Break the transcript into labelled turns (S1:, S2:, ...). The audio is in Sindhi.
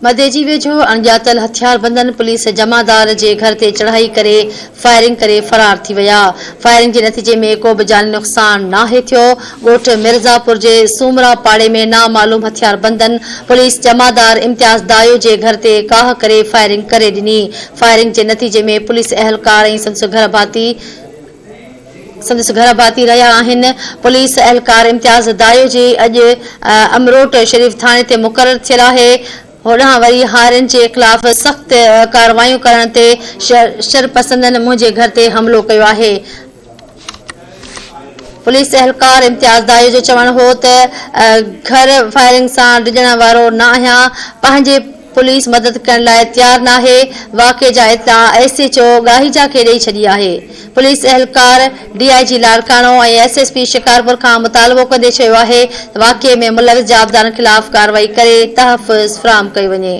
S1: مديجي ويجهو اڻڄاتل هٿياربندن پوليس جمعدار جي گهر تي چڙهائي ڪري فائرنگ ڪري فرار ٿي ويا. فائرنگ جي نتيجي ۾ ڪو به جاني نقصان ناهي ٿيو. ڳوٺ مرزاپور جي سومرا پاڙي ۾ نامعلوم هٿياربندن پوليس جمعدار امتياز دايو جي گهر تي ڪاهه ڪري فائرنگ ڪري ڏني. فائرنگ جي نتيجي ۾ پوليس اهلڪار ۽ سندس گهر ڀاتي سندس گهر ڀاتي رهيا آهن. پوليس اهلڪار امتياز دايو جي اڄ امروٽ شريف ٿاڻي تي مقرر ٿيل آهي. هوڏانهن وري هارين جي خلاف سخت ڪارروايون ڪرڻ تي شرپسندن منهنجي گهر تي حملو ڪيو آهي. پوليس اهلڪار امتياز دايو جو چوڻ هو ته گهر فائرنگ سان ڊڄڻ وارو نه آهيان، پنهنجي پوليس مدد ڪرڻ لاء تيار ناهي، واقعي جا اطلاع ايس ايڇ او ڳاهيجا کي ڏئي ڇڏي آهي. پوليس اهلڪار ڊي I جي Larkana ۽ S S P Shikarpur کان مطالبو ڪندي چيو آهي ته واقعي ۾ ملوث جوابدارن خلاف ڪارروائي ڪري تحفظ فراهم ڪيو وڃي.